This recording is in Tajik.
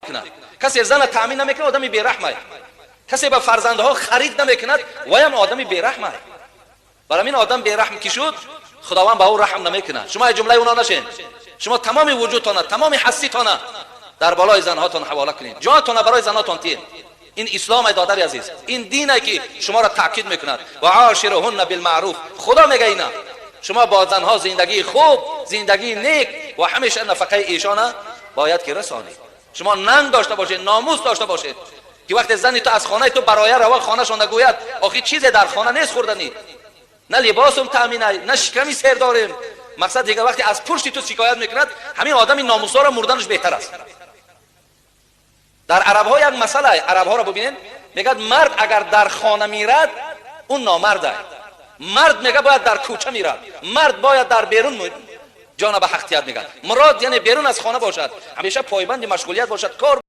мекунад. Касе зана таъмин намекунад, одами бераҳмай. Касе ба фарзандҳо харид намекунад, ваям одами бераҳмай. Барои ин одам бераҳм ки шуд, Худованд ба ӯ раҳм намекунад. Шумо аз ҷумлаи онҳо нашед. Шумо тамоми вуҷудтона, тамоми ҳаститона дар болои занҳотон ҳавола кунед, ҷонтона барои занҳотон тиед. Ин ислом ай, додари азиз, ин дине ки шуморо таъкид мекунад. Ва ошируҳунна билмаъруф, Худо мега ина шумо бо занҳо зиндагии хуб, зиндагии нек ва ҳамеша нафақаи эшона бояд ки расонед. Шумо нанг дошта бошед, номус дошта бошед, ки вақте зани ту аз хонаи ту бароя рава, хонашон нагӯяд: «Охи, чизе дар хона нест хӯрданӣ, на либосум таъминай, на шиками сер дорем». Мақсад дигар, вақте аз пушти ту шикоят мекунад, ҳамин одами номусдорро мурданаш беҳтар аст. Дар арабҳо як масъала, арабҳоро бубинед, мегӯяд: мард агар дар хона мирад, ӯ номарда. Мард, мега, бояд дар кӯча мирад, мард бояд дар берун ҷона ба ҳақтият, мегӯяд. Мурод яъне берун аз хона бошад, ҳамеша пойбанди машғулият бошад, кор.